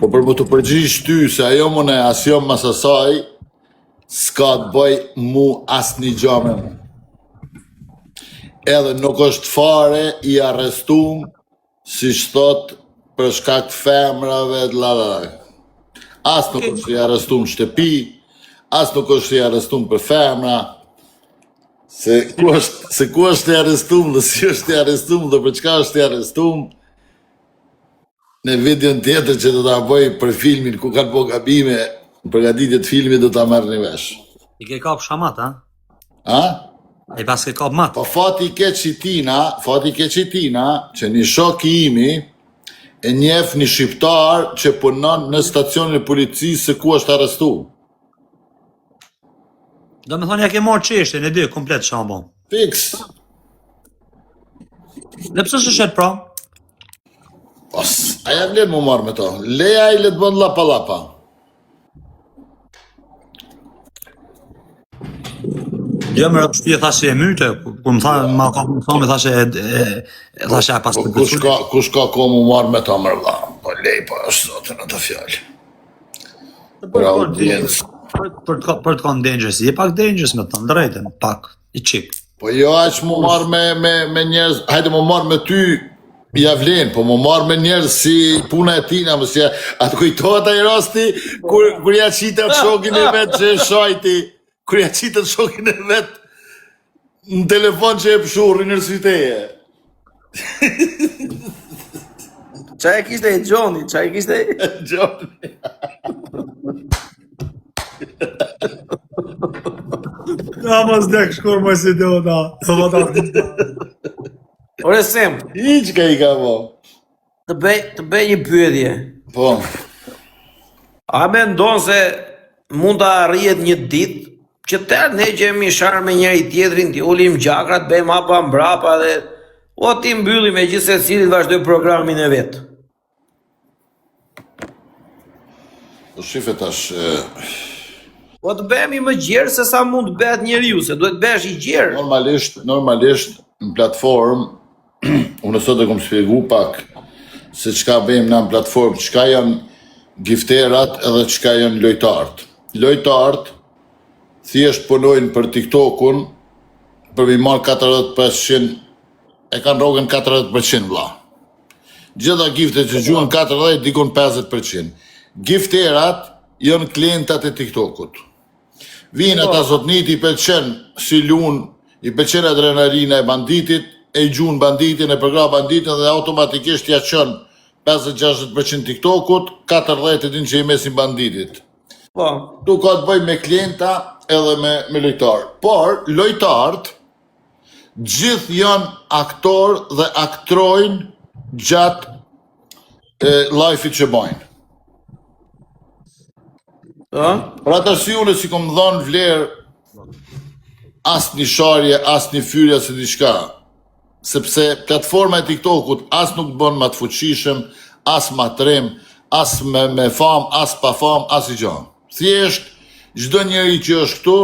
Po për më të përgjigj ty se ajo më ne as jo mas asaj, s'ka të bëj mu asnjë gja me mu. Edhe nuk është fare i arrestum, siç thot, për shkak të femrave, la la la. As nuk është i arrestum në shtëpi, as nuk është i arrestum për femra, se ku është, se ku është i arrestum dhe si është i arrestum dhe për çka është i arrestum, Në videon tjetër që do ta bëj për filmin ku kanë bo gabime, në përgatitje të filmit do ta merrni vesh. I ke kap shamat, a? A? E pas ke kap mat. Po fati i keq i tina, fati i keq i tina, që një shok i imi e njef një shqiptar që punon në stacionin e policisë se ku është arrestu. Do me thonë ja ke marrë çështjen e di komplet çka bën. Fiks. Dhe pse s'e shet pra? Os, a ja vlen mu marrë me to. Leja i le të bën llapa llapa. Jo, më rëpë tha se e myte, kur më tha, ma ka më tha, më tha se e, e, e tha se e pas po, kush ka, kush ka ko mu marrë me to mër vlla? Po lej, po është zotin atë fjalë. Për audiencë. Për, për, të, për të konë dangerous, je pak dangerous me të thënë drejtën, pak, i çik. Po jo aq mu marr me, me, me njerëz, hajde mu marr me ty, ja vlen, po mu marr me njerëz si puna e tina, mos ja, a të kujtohet ai rasti, kur, kur ja qita shokin e vet që e shajti, kur ja qita shokin e vet, në telefon që e pshurri në syteje. Ça e kishte e Gjoni, ça e kishte e Gjoni. Na mos dek shkur më si do da. Po po da. Ore Sem. Hiç ka i ka po. Të bëj të bëj një pyetje. Po. A mendon se mund të arrihet një ditë që të ne që jemi sharë me njëri tjetrin, t'i ulim gjakrat, bëjmë hapa mbrapa dhe o t'i mbyllim e gjithsecili të vazhdojë programin e vet. Po shife tash Po të bëhemi më gjerë se sa mund të bëhet njeriu, se duhet të bëhesh i gjerë. Normalisht, normalisht në platformë unë sot e kom shpjegu pak se çka bëjmë në platformë, çka janë gifterat edhe çka janë lojtarët. Lojtarët thjesht punojnë për TikTokun për mi marrë 40% e kanë rrogën 40% vlla. Gjitha giftet që gjuhen 40 dikun 50%. Gifterat janë klientat e TikTokut. Vijnë ata zotnit i pëlqen si lun, i pëlqen adrenalina e banditit, e gjun banditin, e përkrah banditin dhe automatikisht ja çon 50-60% TikTokut, 40 e din që i mesin banditit. Po. Tu ka të bëjë me klienta edhe me, me lojtarë. Por, lojtarët, gjithë janë aktorë dhe aktrojnë gjatë live-it që bajnë. Po? Për atë arsye unë s'i kom dhonë vlerë as një sharje, as një fyrje, as diçka. Sepse platforma e TikTokut as nuk të bën më të fuqishëm, as më trim, as me, me famë, as pa famë, as i gja. Thjesht, çdo njeri që është këtu,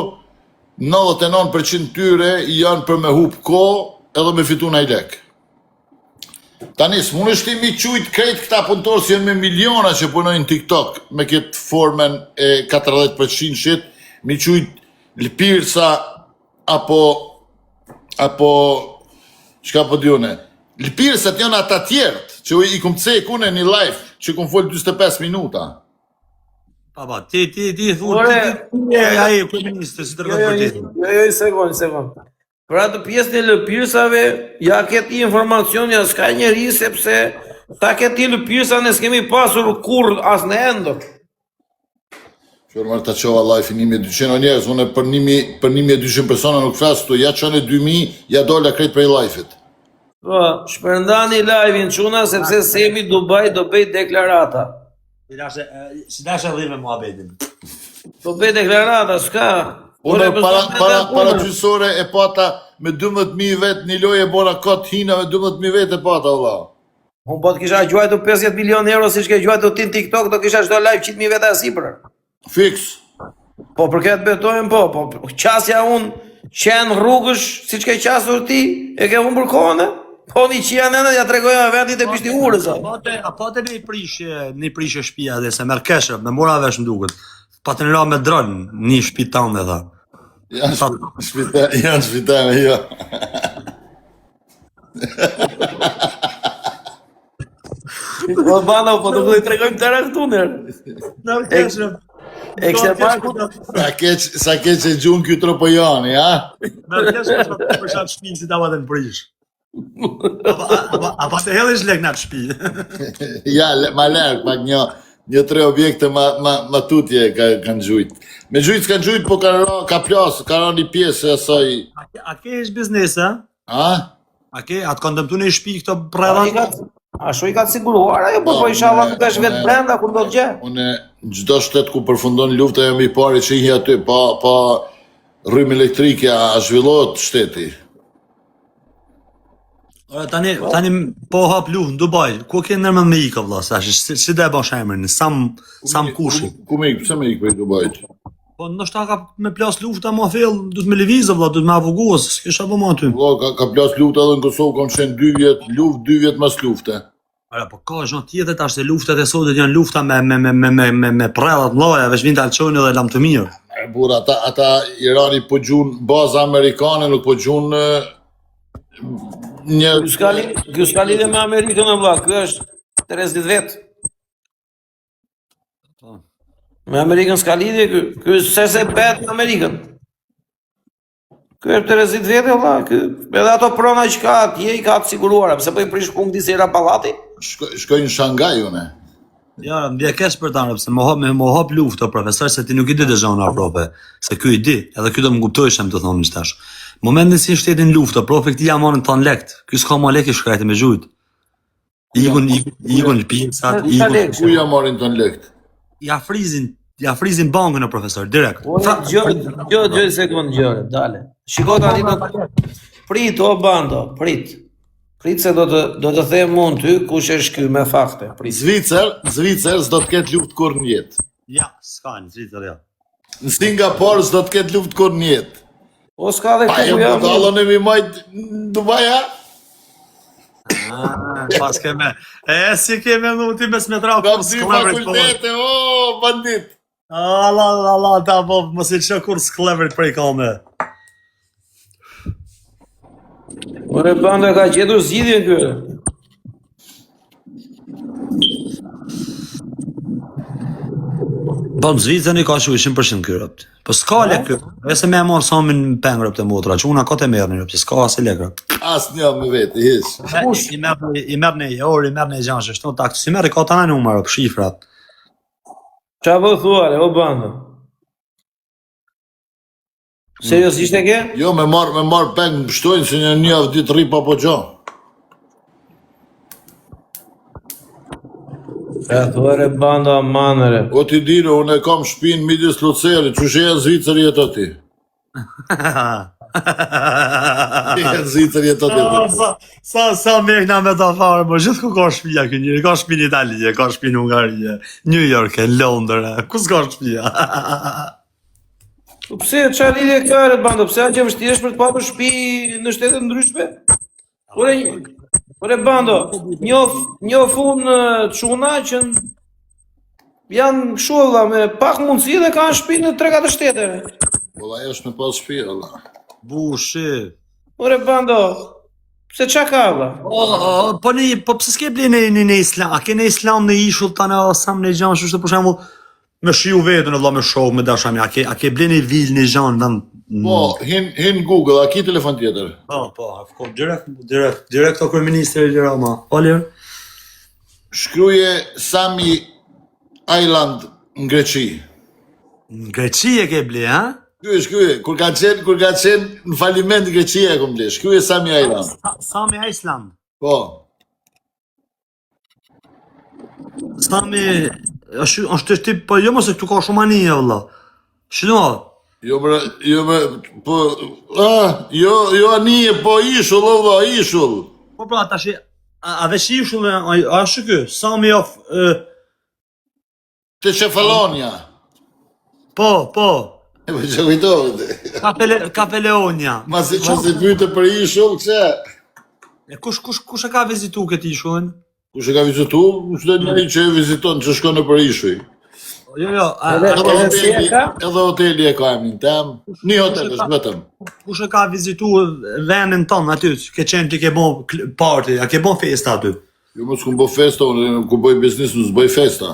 99% tyre janë për me hup kohë edhe me fitu naj lek. Tani, s'mundesh ti mi qujt krejt këta punëtorë si janë me miliona që punojnë në TikTok me këtë formën e 40% shit, mi qujt lëpirsa apo apo çka po di unë. Lëpirsat janë ata tjerët që i kum cek unë në live që kum fol 45 minuta. Pa, pa, ti, ti, ti, thu, ti, ti, ti, ai, kryeministër, si të rrëtë jo, jo, jo, jo, sekond, sekond. Për atë pjesën e lëpirsave, ja ke ti informacion, ja s'ka njeri, sepse ta ke ti lëpirsa, ne s'kemi pasur kurrë as në endër. Qërë mërë ta qova live 1200 o njerëz, unë për 1000 për 1200 persona nuk flas këtu, ja çon e 2000, ja dola krejt prej live-it. Po, shpërndani live-in çuna sepse Semi Dubai do bëj deklarata. Si dashe, si dashe dhe me muhabetin. Do bëj deklarata, s'ka. Unë para para para gjysore e pata me 12000 vet një lojë e bona kot hina me 12000 vet e pata valla. Unë po të kisha gjuajtur 50 milion euro siç ke gjuajtur ti në TikTok, do kisha çdo live 100.000 veta sipër. Fiks. Po për këtë betohem po, po qasja unë qenë rrugësh siç ke qasur ti, e ke humbur kohën, e? Po një qia nënë ja tregojmë vendit e pishti urës. A pate, a pate një prishje, një prishje shtëpia dhe se merr kesh, me mora vesh më duket. Patën ra me dron një shtëpi tënde tha. Janë shpita, janë shpita me jo. Po bano, po nuk do i tregojmë tëra këtu nër. Merr kesh. E kështë parë ku Sa keq, sa keq e gjun ky tropojani, ha? Merr kesh për çat shtëpi si ta patën prish. Apo apo apo të hedhësh lek në atë shtëpi. Ja, le, ma larg, pak një një tre objekte ma ma ma tutje ka kanë gjujt. Me gjujt s'kan gjujt, po ka ra, ka plas, ka ra një pjesë e asaj. A ke a ke ish biznes, a? A? A ke atë kanë dëmtu në shtëpi këto A i predhat? ka Ashtu i ka të siguruar ajo, po po inshallah nuk është vetë brenda kur do të gjë. Unë çdo shtet ku përfundon lufta jam i pari që hi aty pa pa rrymë elektrike a zhvillohet shteti. Ora tani tani po hap luftë në Dubai. Ku ke ndërmend me ikë vëlla? Sa si, si do e bësh emrin? Sam Sam Kushi. Ku me ik, pse me ik prej Dubait? Po ndoshta ka me plas lufta më thellë, duhet me lëviz vëlla, duhet me avugu, s'ke çfarë bë më aty. Vëlla ka ka plas lufta edhe në Kosovë kam qenë 2 vjet luftë, 2 vjet mas lufte. Ora po ka gjë tjetër tash se luftat e sotit janë lufta me me me me me me, me predha të mëdha, veç vin ta lçojnë edhe lam të mirë. E burra, ata ata Irani po gjun baza amerikane, nuk po gjun një Ky s'ka lidhje, ky s'ka lidhje me Amerikën o vëlla, ky është 30 vet. Po. Me Amerikën s'ka lidhje ky. Ky se se bet me Amerikën. Ky është 30 vjet vëlla, ky edhe ato prona që ka atje i ka të siguruara, pse po i prish punë këtij se i ra pallati? Shkoj, shkoj në Shanghai unë. Ja, më vjen keq për ta, pse më hap me më hap luftë o profesor se ti nuk i di gjëra profe, se ky i di, edhe ky do më kuptojë ç'më të thonë tash. Momentin si shtetin luftë, profe këtij ja marrin tan lekt. Ky s'ka më lekë shkrajtë me gjujt. Ikun ikun pjesat, ikun. Ku ja marrin tan lekt? Ja frizin, ja frizin bankën o profesor direkt. Po, gjë, gjë, gjë, sekond gjë, dale. Shiko tani do prit o bando, prit. Prit se do të do të them unë ty kush është ky me fakte. Prit. Zvicër, Zvicër s'do të ketë luftë kurrë në jetë. Ja, s'ka në Zvicër ja. Në Singapor s'do të ketë luftë kurrë në jetë. Po s'ka dhe këtu ja. Pa e në mi majt në Dubai a? Ah, pas ke me. E si ke me në ti mes me trau po dy fakultete, o bandit. Allah, Allah, Allah, ta po, mos i ço kurrë skllevrit prej kame. Ore banda ka gjetur zgjidhjen ky. Po në Zvicër i ka shu 100% ky robt. Po s'ka lek ky. E se me e marr Samin në peng robt e motra, që una ka të merrni robt, s'ka as lek robt. Asnjë me vete, hiç. Kush i merr i merr në orë, i merr në gjashtë, shto tak, si merr ka tana numra, rob, shifrat. Qa po thua, o banda? Seriozisht e ke? Jo, me marr me marr peng më pshtojnë se një një javë ditë rri pa po gjo. E thua re banda manëre. O ti dire, unë e kam shpinë midis Lucerit, qysh e në Zvicër jetë aty. E në Zvicër jetë aty. Ah, sa sa sa mirë na me ta fare, po gjithë ku ka shtëpia ky njeri, ka shtëpi në Itali, ka shtëpi në Hungari, New York, Londër, ku s'ka shtëpia? Po pse çfarë lidhje ka re bando? Pse aq e vështirë është për të patur shtëpi në shtete të ndryshme? Ore, ore bando, njoh njoh unë çuna që janë kështu vëlla me pak mundësi dhe kanë shtëpi në 3-4 shtete. Vëlla është me pas shtëpi vëlla. Bushi. Ore bando, pse çka ka vëlla? Po, po ne po pse s'ke ble në në në Islam? A ke në Islam në ishull tani o sa më në gjë kështu për shembull Me shiju veten vëlla me shok me dashami, a ke a ke ble një vilë një gjan në vend? Po, hin hin Google, a ki telefon tjetër? Po, po, of course, direkt direkt direkt o kryeministri Edi Rama. Po lirë. Shkruje Sami Island në Greqi. Në Greqi e ke ble, ha? Shkruje, shkruje, kur ka qenë, kur ka qenë në faliment Greqia e kom ble. Shkruje Sami Island. Sami Island. Po. Sami, është është është tip, po jo mos e këtu ka shumë anije vëlla. Shino. Jo bre, jo bre, po, ah, jo, jo anije, po ishull, o vëlla, ishull. Po pra, tash a, a veç ishull, a, a është ky? Sami of e, Te Cefalonia. Po, po. E po që kujtove ti. Kafele, Kafeleonia. Masi që si pyete për ishull, kse? E kush kush kush e ka vizitu këtë ishullin? Kush e ka vizitu? Çdo njeri që e viziton që shkon nëpër ishuj. Jo, jo, a, Edhe a, Edhe edhe si e hoteli, ka? edhe hoteli e ka emrin tem. Një kush hotel e është ka vetëm. kush e ka vizitu vendin tonë aty, që ke qenë ti ke bo kl- party, a ke bo festa aty? Jo mos kum bo festa, unë ku bëj biznes nuk bëj festa.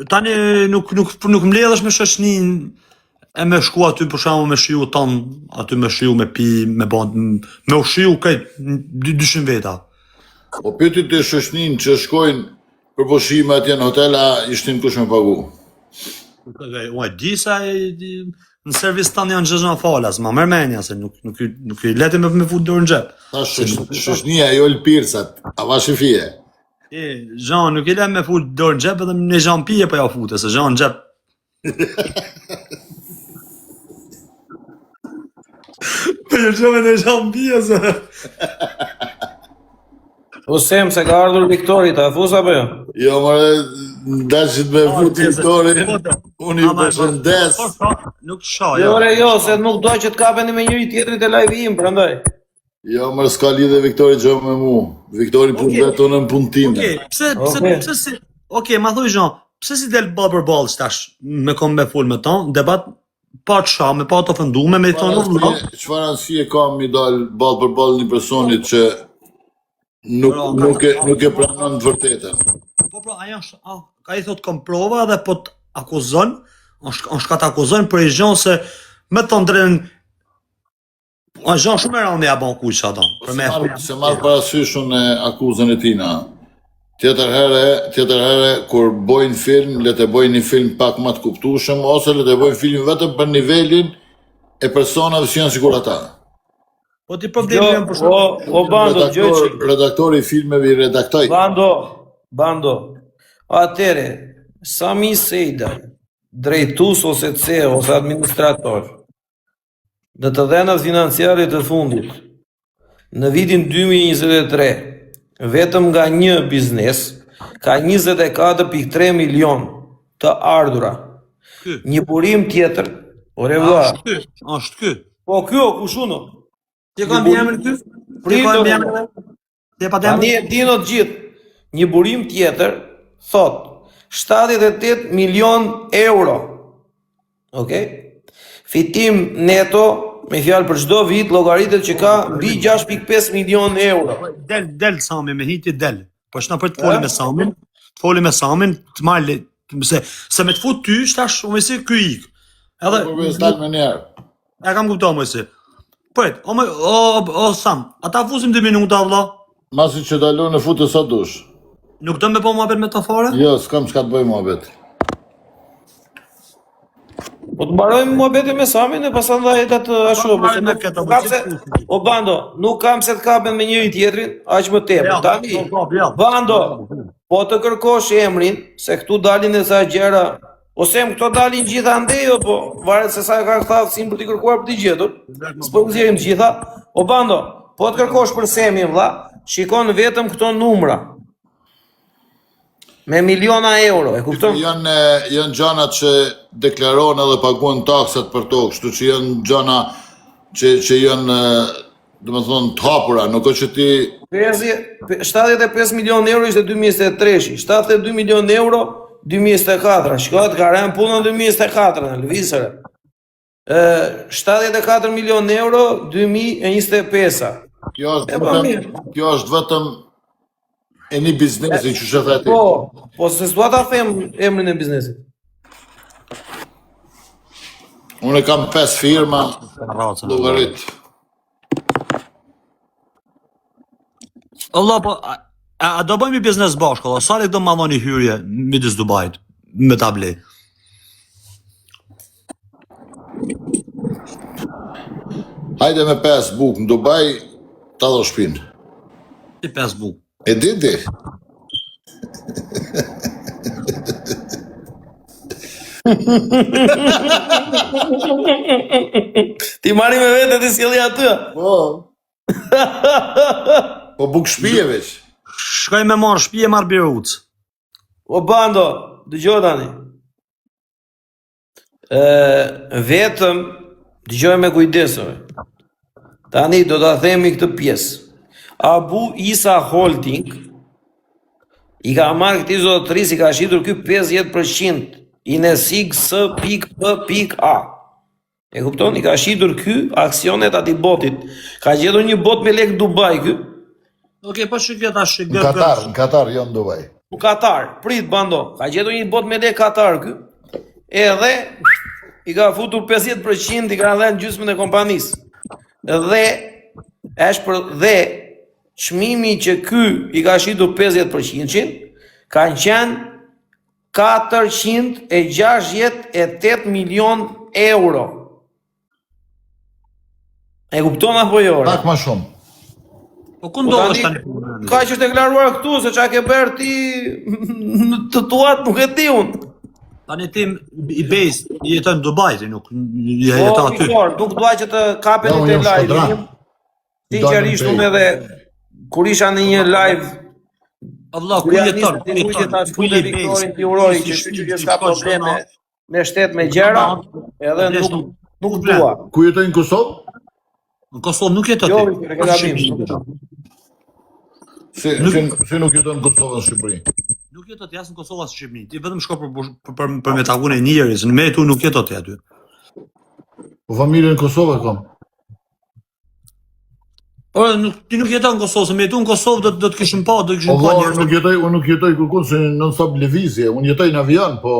Tani nuk nuk nuk mbledhesh me shoqëninë e me shku aty për shembull me shiju ton, aty me shiju me pi, me bën me u shiju krejt 200 veta. Po pyeti të shoqëninë që shkojnë për pushime atje në hotel, a ishtin kush me pagu. Unë e di sa e di, në servis tani janë gjëra falas, ma merr mendja se nuk nuk i- nuk i leti me me fut dorën në xhep. Tha shoqënia jo lëpirsat, a vash i fije. E, Jean, nuk i lë me fut dorën në xhep edhe në Jean pije po ja fute, se Jean në xhep. Po jo gjove në Jean pije se. Po sem se ka ardhur Viktori, ta fus apo jo? Jo, more, ndashit me fut Viktorin, unë ju përshëndes. Po, po, nuk të shoh, Jo, jo. ore, jo, se nuk do që të kapeni me njëri tjetrin te live im, prandaj. Jo, more, s'ka lidhje Viktori gjë me mu. Viktori punë Okej. vetë, unë në punë time. Okej, pse pse Okej. pse si Okej, ma thuj Jean, pse si del ballë për ballë tash me kom me fol me ton, debat pa të sha, me pa të ofendume, me i thonë Çfarë vëlla. arsye- Çfarë arsye ka mi dal ballë për ballë një personit që nuk Bro, ka- nuk e nuk e pranon të vërtetën. Po pra, ajo është, a, ka i thot kom prova dhe po të akuzon, është është ka të akuzon për i gjë se me të drejtën është gjë shumë e rëndë ja bën kujt ato. Për Se me marr se marr parasysh unë akuzën e tina. Tjetër herë, tjetër herë kur bojnë film, le të bojnë një film pak më të kuptueshëm ose le të bojnë film vetëm për nivelin e personave që janë sikur ata. Po ti problemi Jo, janë për shkak. o, o bando, gjë Redaktor, që redaktori i filmeve i redaktoi. Bando, bando. Atëre, Sami Sejda, drejtues ose CEO ose administrator, në të dhënat financiare të fundit, në vitin 2023, vetëm nga një biznes, ka 24.3 milion të ardhura. Ky. Një burim tjetër, ore vëlla, Është ky, është ky. po ky o kush uno? Ti ka mbi emrin ky? Ti ka mbi emrin? Ti e pa Tani emrin? e dinë o të gjithë. Një burim tjetër thot 78 milion euro. Okej? Fitim neto, me fjalë për çdo vit llogaritet që ka mbi 6.5 milion euro. Del del Sami me hiti del. Po shna për të foli me Samin, të foli me Samin, të marr le- se se me të fut ty tash unë si ky ik. Edhe Po po s'dal më njëherë. e kam kuptuar më si. Prit, o më o o Sam, ata fusim 2 minuta vëlla. Masi që dalon e futë sa dush. Nuk do me po muhabet me të fare? Jo, s'kam çka të bëj muhabet. Po të mbarojmë muhabetin me Samin e pastaj ndaj atë ashtu, po se me nuk këtë, nuk kam po se gjithë o bando, nuk kam se të kapen me njëri tjetrin, aq më tepër. Ja, Tani, po, po, ja. Bando, po të kërkosh emrin, se këtu dalin e sa gjëra, ose më këto dalin gjitha andej, o, po varet se sa e ka këta aftësinë për t'i kërkuar për t'i gjetur. S'po nxjerrim të gjitha. O bando, po të kërkosh për Semin vlla, shikon vetëm këto numra. Me miliona euro, e kupton? Janë janë gjana që deklarohen edhe paguhen taksat për to, kështu që janë gjana që që janë domethënë të hapura, nuk është që ti 50 75 milion euro ishte 2023-shi, 72 milion euro 2024. Shikohet ka rënë puna në 2024 në lëvizëre. Ë 74 milion euro 2025-a. kjo është E, po, vetëm mirë. kjo është vetëm e një biznesi që shë the ti. Po, po se s'dua ta them emrin e biznesit. Unë e kam 5 firma, Racën. llogarit. Allah, po, a, a do bëjmë një biznes bashkë, Allah, sa lek do ma dhoni hyrje midis Dubait me ta ble? Hajde me 5 buk në Dubai, ta do shpinë. Ti 5 buk. E di ti? Ti marri me vete ti sjelli aty. Po. Po buk shtëpie veç. Shkoj me marr shtëpi e marr biruc. O bando, dëgjoj tani. Ë vetëm dëgjoj me kujdes. ore. Tani do ta themi këtë pjesë. Abu Isa Holding i ka marrë këtij zotërisë i ka shitur ky 50% i Nesig S pikë P pikë A. E kupton? I ka shitur ky aksionet atij botit. Ka gjetur një bot me lek Dubai ky. Okej, po shikoj tash Në Katar, në Katar, jo në Dubai. Në Katar, prit bando. Ka gjetur një bot me lek Katar ky. Edhe i ka futur 50% i ka dhënë gjysmën e kompanisë. Dhe është për dhe çmimi që ky i ka shitur 50%-shin kanë qenë 468 milion euro. E kupton apo jo? ore? Pak më shumë. Po ku ndodhesh tani? Ka që është deklaruar këtu se çka ke bërë ti në të tuat nuk e di unë. Tani ti i base, jeton në Dubai ti nuk je Po, jeton aty. Viktor, nuk dua që të kapeni Jo, te unë jam live. shkodran. Sinqerisht unë edhe kur isha në një live O vlla, ku kur ja jeton? nisë Ku dikuj që jeton? ta Ku shkruaj je base? Viktorin t'i uroj që shyqyr që s'ka probleme me shtet me gjëra, edhe Blesh nuk nuk ku blen? dua. Ku jetoj në Kosovë? Në Kosovë nuk jeton Jo, ti. Viktor, e ke gabim. Si, si, si nuk jetoj në Kosovë në Shqipëri? Nuk jeton ti as në Kosovë as në Shqipëri. Ti vetëm shko për për për, për me takun e njerëz, në me tu nuk jeton ti aty. Po familjen në Kosovë e kam. Ore, nuk ti nuk jeton në Kosovë, se me jetu në Kosovë do do të kishim pa, do të Po kishim pa vlla, unë njerëz. nuk jetoj, unë nuk jetoj kërkun se non stop lëvizje. Unë jetoj në avion, po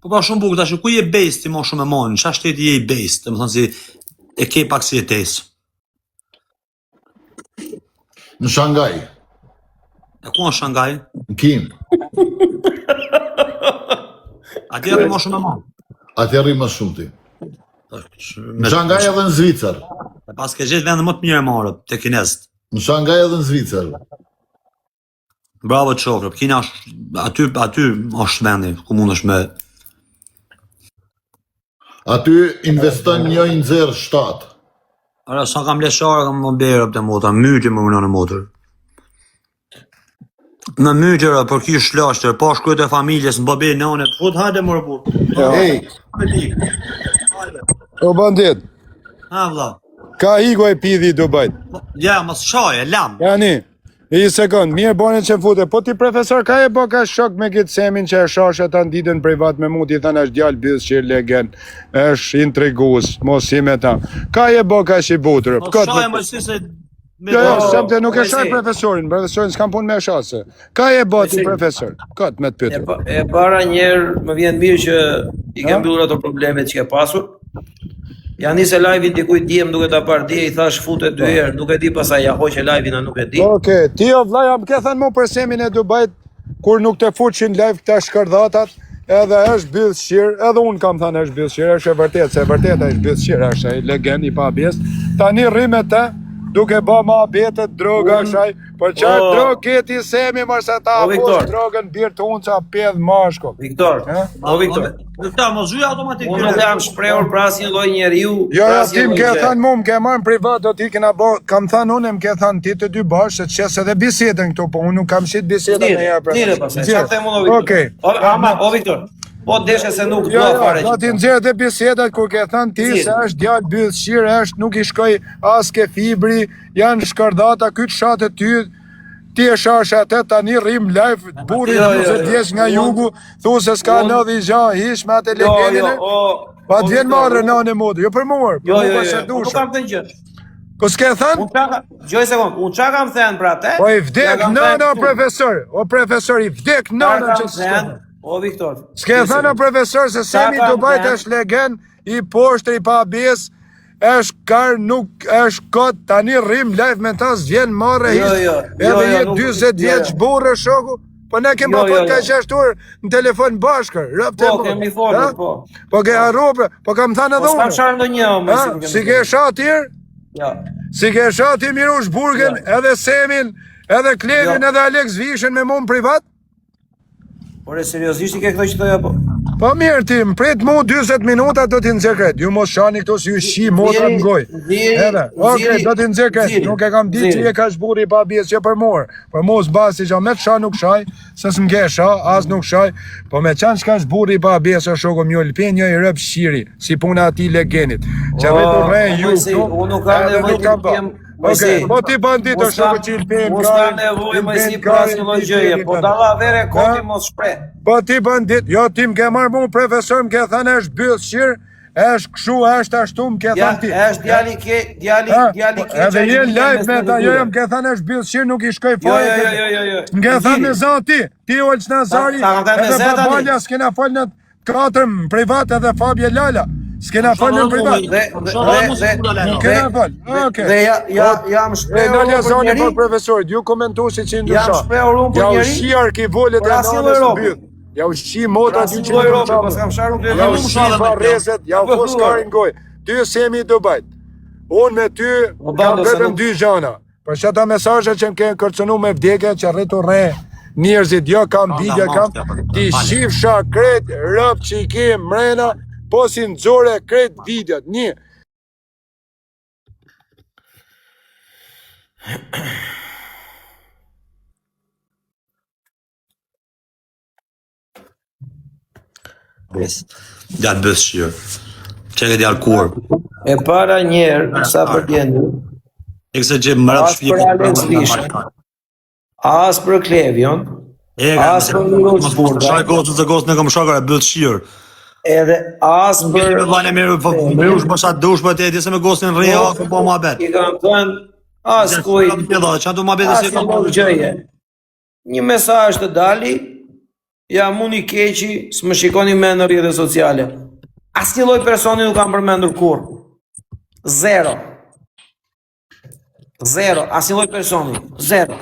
Po pa shumë bukur tash, ku je base ti më shumë e mon? Çfarë shteti je i base? Domethënë si e ke pak si jetesë. në Shanghai, E ku është Shanghai? në Kinë. Atje rri më shumë e mon. Atje rri më shumë ti. Me, Në Shanghai edhe në Zvicër. E pas ke gjetë vende më të mirë marrë te kinezët. Në Shanghai edhe në Zvicër. Bravo të Kina është aty aty është vendi ku mundesh me Aty investon 1.07. Ora sa kam leshare kam më blerë për të motra, myti më në motër. Në mytje, re, për ki shlashtë, pa shkruajt e familjes, në babe nëne, fut hajde more burr. Ej, O bandit, Ha vlla. ka hiku e pidhi i Dubajt. Po, Ja, mos shaj, e lam. Yani, një sekond, mirë bone që fute, po ti profesor ka e bo ka shok me këtë semin që e shash ata në ditën privat me mu, ti thënë është djalë bythë që legen, është intrigues, mos i me ta. Ka e bo ka që i butur, Mos kot shaj me- më si se me Jo, jo, Po, semte nuk e Mesi. shaj profesorin, profesorin s'kam punë me e shase. Ka e bo ti Mesi. profesor, kot me të E, pyetur. pa, e para njerë më vjen mirë që i ke Ha? mbyllur ato problemet që ke pasur. Ja nise live-in dikujt dje, më duket ta parë dje, i thash fute dy herë, nuk e di pastaj ja hoqe live-in a nuk e di. Okej, ti o vlla jam ke thënë mu për semin e Dubajt kur nuk të futshin live këta shkërdhatat, edhe është bythshir, edhe unë kam thënë është bythshir, është e vërtetë, se e vërteta është bythshir, është ai legend i pabjes. Tani rri me të, duke bë muhabetet, droga Unë- është ai, po çfarë O. drogë ke ti semi mos se ta O, fush Viktor. drogën bir të unë ca pedh mashkull. Viktor, Ha? o Viktor, Viktor, mos zhyj automatik. unë nuk jam shprehur për asnjë lloj njeriu, Jo, për jo, asnjë ti më lloj ke gjë. thënë mu, më ke marrë në privat, do ti kena bo, kam thënë unë, më ke thënë ti të dy bashkë, se të qes edhe bisedën këtu, po unë nuk kam shit bisedën Nire, në herë. pra. nire pastaj. Nxjerr. Çfarë them unë o Viktor? Okej. O, ama, o Viktor, po deshe se nuk Jo, dua jo, fare. do që- t'i nxjerr edhe bisedat kur ke thënë ti Nxjerr. se është djalë bythshir, është nuk i shkoj as ke fibri, janë shkërdhata, ky të shatë ty, ti e shash atë tani rrim live, burri Jo, jo, 40 jo. vjeç nga Unë- jugu, thu se s'ka unë- ndodhi gjë, hiç me atë Jo, jo, legenin. e? o Pa o, të vjen Viktor, marrë unë- në e modë, jo për mua, për Jo, mua jo, po jo, se jo, unë nuk dushëm. kam thënë gjë. Po s'ke thënë? Unë çka, gjoj sekond, unë çka kam thënë për atë? Po i ja vdek kam thënë nëna o këtu. profesor, o profesor i vdek Çka nëna kam që s'ke. thënë, o Viktor. S'ke gjoj thënë o sekond. profesor se Semi kam Dubajt thënë? është legen i poshtër i pabjes, është kar nuk është kot, tani rrim live me ta s'vjen marrë Jo, hiç. jo, Edhe jo, jo, je nuk- 40 jo, vjeç jo. burrë shoku, po ne kemi Jo, pa jo, fol ka jo. 6 orë në telefon bashkë, rëp të Po, kemi folur, po. Po ke harru, bre, po kam thënë Po edhe s'kam unë. sharë ndonjë, o, më Ha? si nuk Si ke sha tjerë? Ja. Si ke sha ti Mirush Burgen, Jo. edhe Semin, edhe Klevin, Jo. edhe Alex Vishën me mu në privat? Por e seriozisht i ke këto që thoja po? Po mirë ti, më prit mu 40 minuta do t'i nxjerr krejt. Ju mos shani këto si ju shi motrat në gojë. Edhe, okej, do t'i nxjerr krejt. Nuk e kam ditë që je kaq burrë i pabesë që për mua. Për mua s'basi që me të sha nuk shaj, se s'më ke sha, as nuk shaj. Po me qenë çka është burrë i pabesë, o shoku më lpen një i rëp shqiri, si puna atij legenit. Që vetë rre ju këtu. Unë nuk kam nevojë të jem Okej, po ti bandit është shoku që i lpen Mos ka nevojë më si për asnjë lloj gjëje, po dallavere koti mos shpreh. Po ti bandit, jo ti më ke marrë mu profesor, më ke thënë është bythqir, është kështu, është ashtu, më ke thënë ti. Ja, është djali ke, djali, djali po, ke. Edhe je live me ta, jo, jo, më ke thënë është bythqir, nuk i shkoj jo, fare. Jo, jo, jo, jo, jo. Më ke thënë me za ti, ti Olës Nazari, edhe babalja s'kena fol në Katër në privat edhe Fabie Lala. S'kena fol në privat. Dhe dhe dhe nuk kena fol. Okej. Dhe ja ja jam shprehur. Nalja zani për profesorit, ju komentuesit që ndrysho. Jam shprehur unë për njeri. Ja u shi arkivolet e nanës në byth. Ja u shi motrat ju që ndrysho. Po s'kam sharë unë. Ja u shi varrezet, ja u fus karin gojë. Ty Semi i Dubajt. Unë me ty kam vetëm dy gjana. Për që ata mesazhe që më ke kërcënu me vdekje që rritu rre njerëzit, jo kam video, kam ti shifsha krejt rëp që i ke mrena, po si nxore krejt videot, një. Djalë bythshqir. Që ke djalë kur? E para njerë, sa për djendi. E këse që më rëpë shpje. As për Alex Lishën, as për Klevion, e, as për Mirosh Burda. Shaj gocë të gocë në kam shakër e bythshqir. Edhe as për... Për vane mirë, po, mirë ushë sa dush, po të e di se me gocën në rrë, po, po ma bet. I kam thënë, as kujt... Që do ma bet se kam gjëje. Një mesazh të dali, jam unë i keqi, s'më shikoni më në rrjetet sociale. Asnjë lloj personi nuk kam përmendur kurrë. Zero. Zero, asnjë lloj personi. Zero.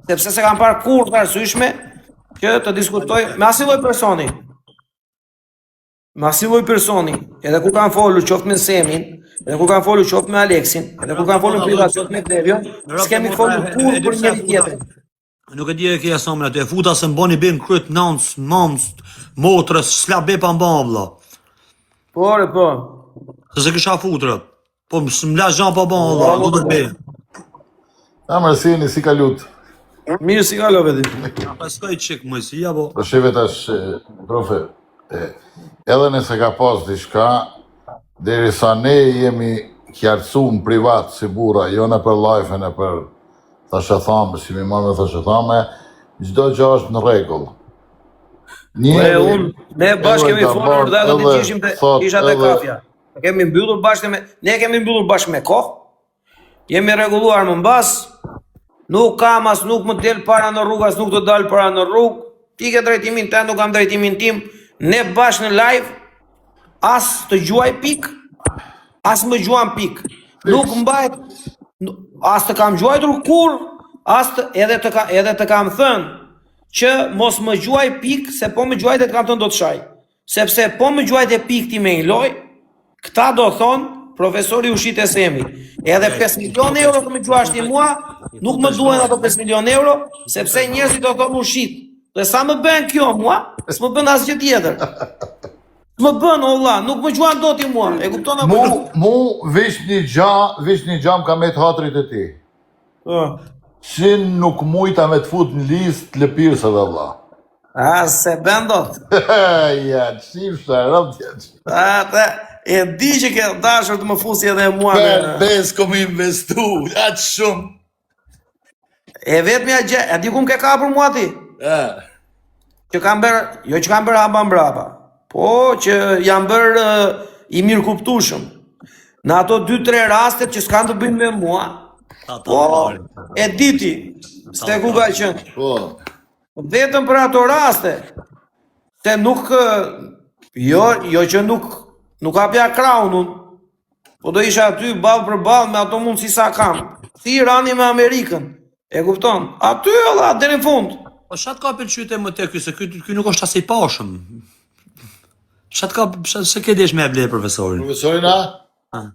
Sepse s'e kam parë kurrë të arsyeshme që të diskutoj me asnjë lloj personi. Me asnjë lloj personi, edhe kur kam folur qoftë me Semin, edhe kur kam folur qoftë me Aleksin, edhe kur kam folur privat qoftë me Klevion, s'kemi folur kurrë për njëri tjetrin. Nuk e di e ke asomin aty, e futa se më boni bim kryet nans, mams, motrës, s'la be pa mba vlla. Po, re, po. Se se kisha futrë. Po më s'më la gjan pa ba vlla, do të be. A më si si kalut. Mirë si kalove ti. Pas koj çik më si apo. Po shive tash profe. E, edhe nëse ka pas diçka, derisa ne jemi qartësu në privat si burra, jo në për live në për thashethame, si mi marrë me thashethame, çdo gjë është në rregull. Një unë, ne bashkë kemi folur dhe ato ditë ishim te isha te kafja. Kemi mbyllur bashkë me ne kemi mbyllur bashkë me kohë. Jemi rregulluar më mbas. Nuk kam as nuk më del para në rrugë, as nuk të dal para në rrugë. Ti ke drejtimin tënd, unë kam drejtimin tim. Ne bashkë në live as të gjuaj pik, as më gjuan pik. Nuk mbaj as të kam gjuajtur kurrë, as të, edhe të ka, edhe të kam thënë që mos më gjuaj pik, se po më gjuajte të kam thënë do të shaj. Sepse po më gjuajte pik ti me një lojë, këta do thonë, profesori u shit te Semi. Edhe 5 milion euro të më gjuash ti mua, nuk më duhen ato 5 milion euro, sepse njerëzit do thonë u shit. Dhe sa më bën kjo mua, s'më bën asgjë tjetër. Më bën o vlla, nuk më gjuan dot ti mua, e kupton apo? Mu, mu veç një gja, veç një gja më ka met hatrit e ti. Po. Si nuk mujta me të fut në listë lëpirsëve vlla. A, se bën dot. ja, qifsha, rëmë tjetë. A, të, e di që ke dashur të më fusi edhe mua në... Per, bes, kom investu, aq shumë. E vetmja gjë, e di ku më ke kapur mua ti? E. Që kam bërë, jo që kam bërë hapa mbrapa, po që jam bërë i mirëkuptueshëm. Në ato 2-3 rastet që s'kanë të bëjnë me mua, po, e di ti, se ku ka qenë. Po. Vetëm për ato raste, se nuk, jo, jo që nuk, nuk hapja krahun unë, po do isha aty ballë për ballë me ato mundësi sa kam. Si Irani me Amerikën, e kupton? Aty valla deri në fund. Po ça të ka pëlqy te më te ky se ky ky nuk është as i pashëm. Ça të ka ça se ke desh me e ble profesorin? Profesorin a? Ah.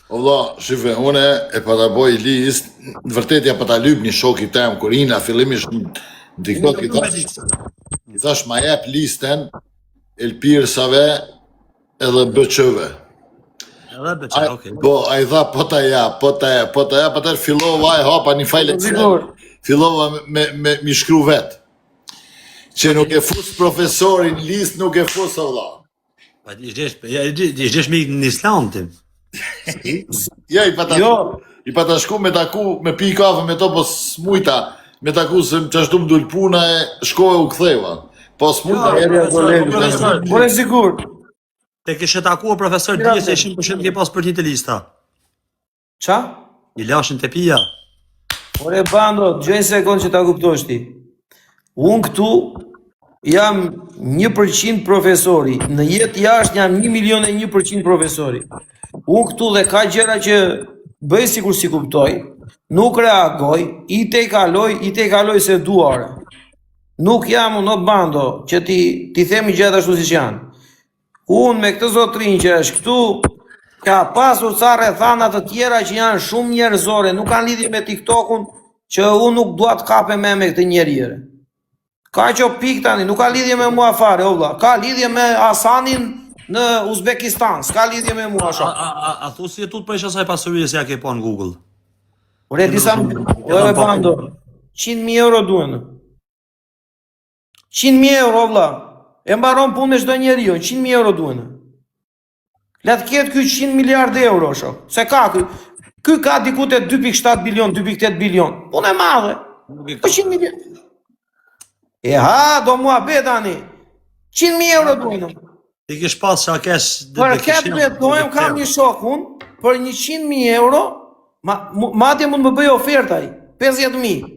O vlla, shife, une e pata boj list, në vërtet ja pata lyp një shokit tem, kur ina fillimisht në TikTok i thash, i thash ma jep listen. Elpirsave edhe BQ-ve. Edhe BQ, Ai, okay. po, ai tha, po ta ja, po ta ja, po ta ja, po ta fillova e hapa një file Excel. Sigur. Fillova me, me, me, mi shkru vet. Që nuk e fus profesorin list, nuk e fus o vlla. Pa i gjesh, ja i gjesh me në Islam ti. Ja, i pata, Jo. i pata shku me taku, me pi kafe me to, po s'mujta, me taku se më qashtu më dul puna e shkove u ktheva. Po s'mujta. Jo, Eri profesor, profesor. Por e sigur. Te kishe takuar profesor Mira, dije se be. ishin për shembull ke pas për një të lista. Qa? I lashin te pija. Ore bando, dëgjoj një sekond që ta kuptosh ti. Unë këtu jam 1% profesori, në jetë jashtë jam 1 milion e 1% profesori. Unë këtu dhe ka gjëra që bëj sikur si kuptoj, nuk reagoj, i te kaloj, i te kaloj se dua ore. Nuk jam unë o bando që ti ti themi gjërat ashtu siç janë. Unë me këtë zotrin që është këtu, ka pasur ca rrethana të tjera që janë shumë njerëzore, nuk kanë lidhje me TikTokun, që unë nuk dua të kapem me me këtë njeri. ere. Ka që pik tani, nuk ka lidhje me mua fare, o vlla. Ka lidhje me Hasanin në Uzbekistan, s'ka lidhje me mua A shok. a a, a thu si e tut prej asaj pasurie se ja ke pa në Google. Ore disa, ore bando, 100.000 euro duhen. 100.000 euro, o vlla. E mbaron punë me çdo njeri, jo, 100.000 euro duhen. Le të ketë ky 100 miliard euro, shok. Se ka ky. Ky ka diku te 2.7 bilion, 2.8 bilion. Punë e madhe. Nuk e Po ka. 100 milion. E ha, do mua be tani. 100.000 euro duhen. Ti kish pas çka kesh Për këtë betojmë kam një shok unë, për 100.000 euro, ma, mu- madje mund më bëj ofertë ai, 50.000.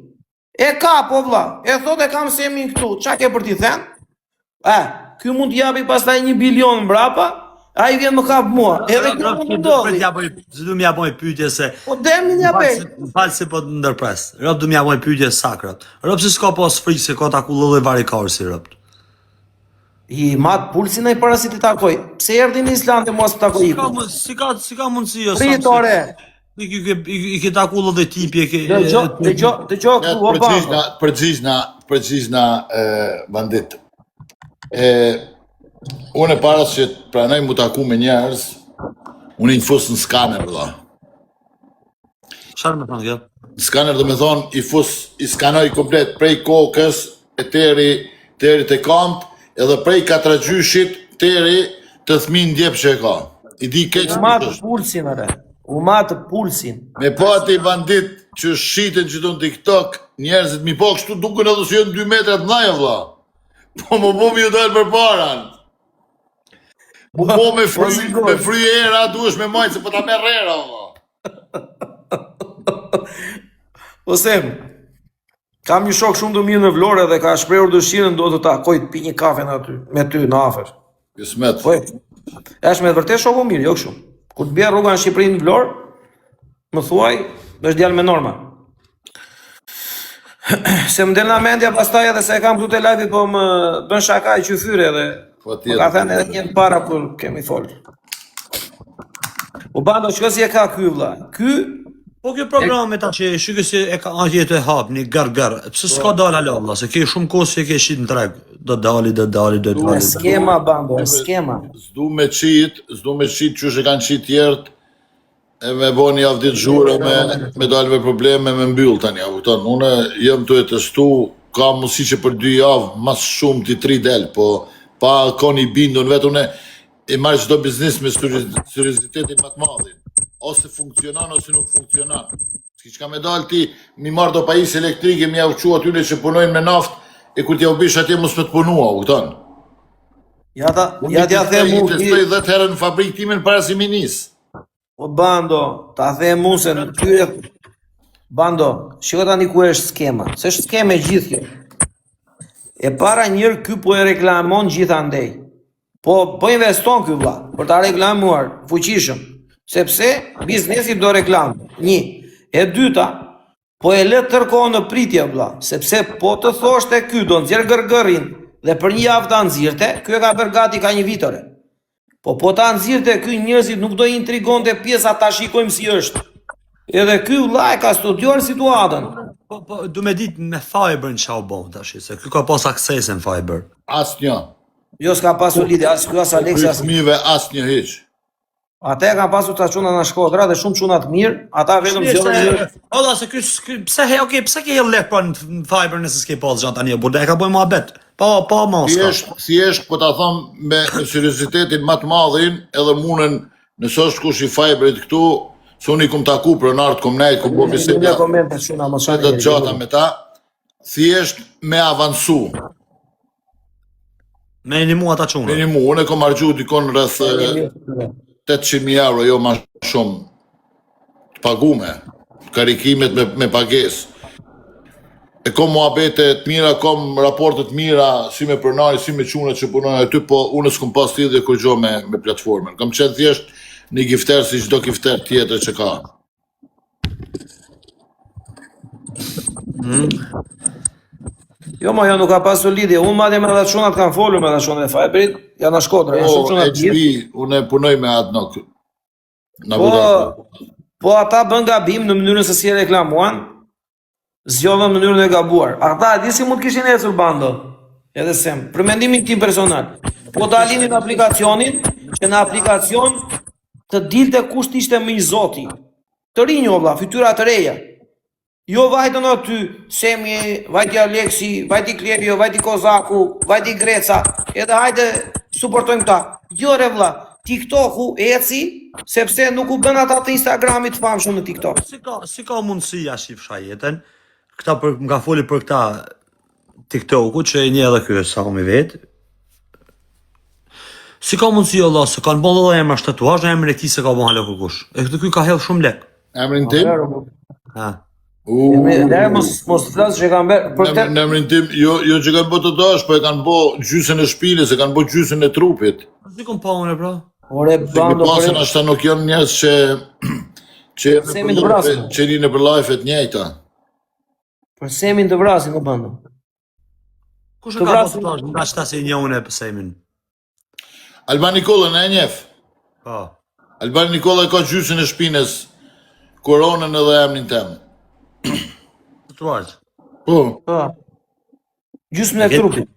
E ka, po vlla, e thot e kam semin këtu, qa ke për t'i thënë? E, ky mund t'japi pastaj 1 bilion mbrapa, ai vjen më kap mua. Edhe kjo mund të ndodhi. Ja bëj, du më ja bëj pyetje se Po demin ja Më fal bëj. se- Më fal se po të ndërpres. Rob du më ja bëj pyetje sakrat. Rob se s'ka pas frikë se ka taku lloj varikar si rob. I mat pulsin ai para si t'i takoj. Pse erdhi në Island e mos takoj Si ka iku? mund- si ka si ka mundësi jo Prit ore. I ke i, i ke taku lloj tipi e ke Dëgjo, dëgjo, dëgjo Ja, këtu o përgjigjna, bando. përgjigjna, përgjigjna e, bandit. E, unë e para që të pranoj mu taku me njerëz, unë i fus në skaner, vëlla. Çfarë më thon kjo? Në skaner do me thonë, i fus, i skanoj komplet prej kokës e teri, teri te kamt, edhe prej katragjyshit teri të thmin djep që e ka. I di keq U mat kush është. pulsin ore. U mat pulsin. Me pa ati bandit që shiten që në TikTok, njerëzit mi po kështu duken edhe si janë 2 metra të mëdha vëlla. Po më po mi u dalë përpara. Po po me Po, fry, sigur. me fry era duhesh me majtë se po ta merr era vëlla. Po sem, kam një shok shumë të mirë në Vlorë dhe ka shprehur dëshirën do të takoj të pi një kafe në aty, me ty në afër. Kismet. Po, është me të vërtet shoku mirë, jo kështu. Kur të bie rruga në Shqipëri në Vlorë, më thuaj, është djalë me norma. Se më del në mendja pastaj edhe se e kam këtu te live po më bën shaka e qyfyre edhe Po më ka tjetër. thënë edhe një herë para kur kemi fol. U bando, shiko si e ka ky vlla. Ky Po kjo programe ta që shikoj si e ka atje të hap një gar gar. Pse s'ka dalë hala valla, se ke shumë kohë që e ke shit në treg. Do dali, do dali, do e dali. skema bando, e skema. S'du me qit, s'du me qit qysh e kanë qit tjerët, e me bo një javë ditë zhure me, me dalë me probleme, me mbyll tani, a kupton? Unë jam tu e testu, ka mundësi që për dy javë, mas shumë ti tri del, po pa kon i bindun vetë, unë e marr çdo biznes me seriz- seriozitetin më të madhin. Ose funksionon ose nuk funksionon. S'ki çka me dal ti, mi marr do pajisje elektrike, mi jau çu atyre që punojnë me naftë, e kur t'ja u bish atje mos me të punua, kupton? Ja ta, Unë ja i t'ja testoj- them i unë, testoj 10 herë në fabrikë timen para se mi nis. O bando, ta them unë se në këtyre Bando, shiko tani ku është skema. Se është skemë e gjithë kjo. E para njërë ky po e reklamon gjithandej. Po po investon ky vlla për ta reklamuar fuqishëm, sepse biznesi do reklam. Një. E dyta, po e lë tërë kohën në pritje vlla, sepse po të thoshte ky do nxjerr gërgërin dhe për një javë ta nxirrte, ky e ka bërë gati ka një vit ore. Po po ta nxirrte ky njerëzit nuk do i intrigonte pjesa ta shikojmë si është. Edhe ky vlla e ka studiuar situatën. Po po du me ditë me Fiber në çau bën tash, se ky ka pas akses në Fiber. Asnjë. Jo, s'ka pasur lidhje as ky as Aleksi Prej as fëmijëve asnjë hiç. Ata e kanë pasur ca çuna në Shkodra dhe shumë çuna të mirë, ata vetëm zgjodhën një Olla se ky ky pse he, okay, pse ke hedh lek pra në në Fiber nëse s'ke pas gjë tani, burda e ka bëj muhabet. Pa pa maska. Thjesht, thjesht po ta them me, me seriozitetin më të madhin, edhe mundën nëse është kush i Fiberit këtu, se unë i kum taku pronart kum nejt, kum bo Një biseda komente çuna mos të shani. gjata me ta, thjesht me avancu. Me një mua ata çuna. Minimu, unë e kom harxhu dikon rreth eh, 800.000 euro, jo ma shumë, të pagume, karikimet me, me pagesë. E kom muhabete të mira, kom raporte të mira, si me pronari, si me çunat që punojnë aty, po unë s'kom pas lidhje kurrgjë me, me platformën. Kam qenë thjesht një gifter si çdo gifter tjetër që ka. Jo, ma jo nuk ka pasur lidhje. Unë madje me ata çunat kam folur me ata çunat e Fiberit, janë në Shkodra, janë Po, shumë çuna të mirë. HB, unë e punoj me Adnok. Në Po, Abu Dhabi. po ata bën gabim në mënyrën se si e reklamuan, zgjodhën mënyrën e gabuar. Ata e di si mund të kishin ecur bando. Edhe sem, për mendimin tim personal. Po ta linin aplikacionin, që në aplikacion të dilte kush të ishte më i zoti. Të rinj o vlla, fytyra të reja. Jo vajtën aty, Semi, vajti Aleksi, vajti Klevio, vajti Kozaku, vajti Greca, edhe hajde suportojmë këta. Jo re vlla, TikToku eci sepse nuk u bën ata të Instagramit të famshëm në TikTok. Si ka si ka mundësi ja shif jetën? Këta për më ka foli për këta TikToku që e një edhe ky Sami vet. Si ka mundësi Allah, se kanë bën lloj emra tatuazh, emrin e këtij se ka bën hala kurkush. E këtë ky ka hedh shumë lek. Emrin tim? Ha. U, Ne mos mos të flas që kanë bërë për Në këtë në emrin tim, jo, jo që kanë bërë të dash, po e kanë bo gjysën e shpinës, e kanë bo gjysën e trupit. Si kom pa unë pra? Ore Se bando mi pasën për ashta nuk janë njerëz që që janë Semin nëpër të vrasin. life- që janë nëpër life të njëjta. për Semin të vrasin o bando. Kush e Të ka bërë vrasin. tatuazh? Nga qata se i një unë e për Semin. Alban Nikollën e njef. Po. Alban Nikolla ka gjysën e shpinës, koronën edhe emrin tem. Tatuazh. Po, Po. Gjysmën e trupit.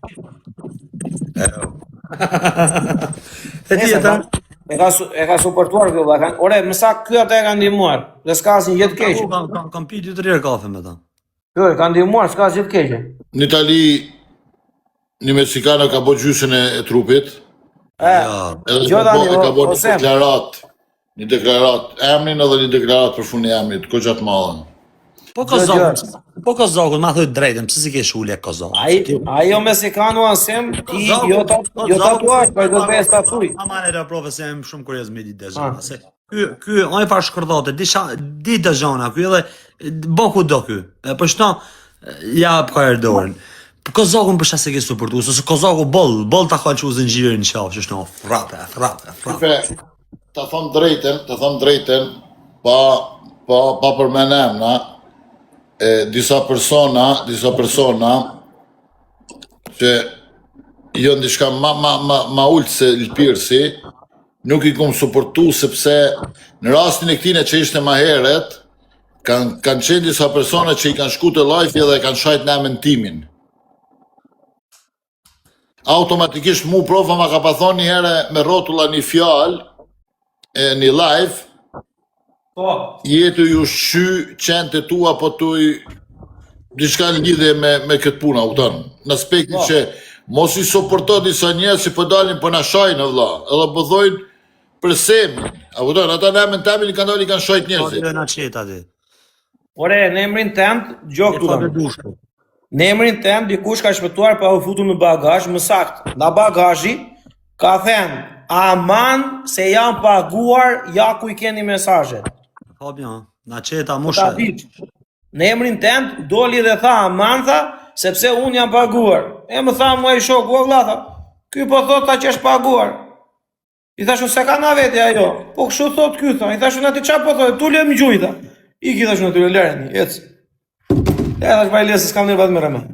E ti Nese, ata? E ka su- e ka suportuar kjo vlla, kanë ore, më sa ky ata e kanë ndihmuar, dhe s'ka asnjë gjë të keqe. Kam kam kam pi dy tre herë kafe me ta. Jo, e kanë ndihmuar, s'ka asgjë të keqe. në Itali një meksikano ka bo gjysën e, e trupit, E, Ja. edhe Jo, ka bo, tani, e ka o- bo o një Sem. deklarat, një deklarat emrin edhe një deklarat për fundi emrit, goxha të madhe. Po Kozakun, po Kozakun, ma thoj drejtën, pse si ke shulje Kozakun? Ai ajo meksikano ansem, ti jo ta jo tatuazh, po do të tatuj. Aman e da prove se jam shumë kurioz me ditë Ah. dëgjona. Se ky ky ai far shkërdhate, disha di dëgjona ky edhe bën ku do ky. E po shto ja ka herë dorën. Po Kozakun për shka se ke suportu, se se Kozaku boll, boll ta ka çu zinxhirin në qafë, që shto frape, frape, frape. Fe, ta them drejtën, ta them drejtën, pa pa pa përmend emra, e disa persona, disa persona që janë diçka ma ma ma ma ultë se lëpirësi, nuk i kom suportu sepse në rastin e këtine që ishte ma herët, kanë kanë qenë disa persona që i kanë shku të live edhe e kanë shajt në emrin timin. Automatikisht mu profa ma ka pa thonë një herë me rrotulla një fjalë e një live, Po. jetu ju shqy qenë të tua po tuj diçka në lidhje me me këtë punë, a kupton? Në aspektin Po. që mos i suporto disa njerëz që po dalin po na shajnë o vlla, edhe po thojnë për semin. A kupton? Ata në emrin temin i kanë dalë i kanë shajt Po njerëzit. jo na qet aty. Ore, në emrin tënd, dëgjoj E këtu fa tani. dushku. Në emrin tënd dikush ka shpëtuar pa u futur në bagazh, më saktë. Nga bagazhi ka thënë, "Aman se jam paguar, ja ku i keni mesazhet." Fabian, na qeta Ta mushe. diç. Në emrin tënd doli dhe tha aman tha, sepse unë jam paguar. E më tha mua i shoku, o vlla tha. Ky po thot ta që është paguar. I thashun se ka na vete ajo. Po kështu thot ky tha. I thashun aty çfarë po thot? Tu lëm gjuj tha. Iki thashun aty lëreni, ec. E thash baj lesë s'kam nervat me rëmë.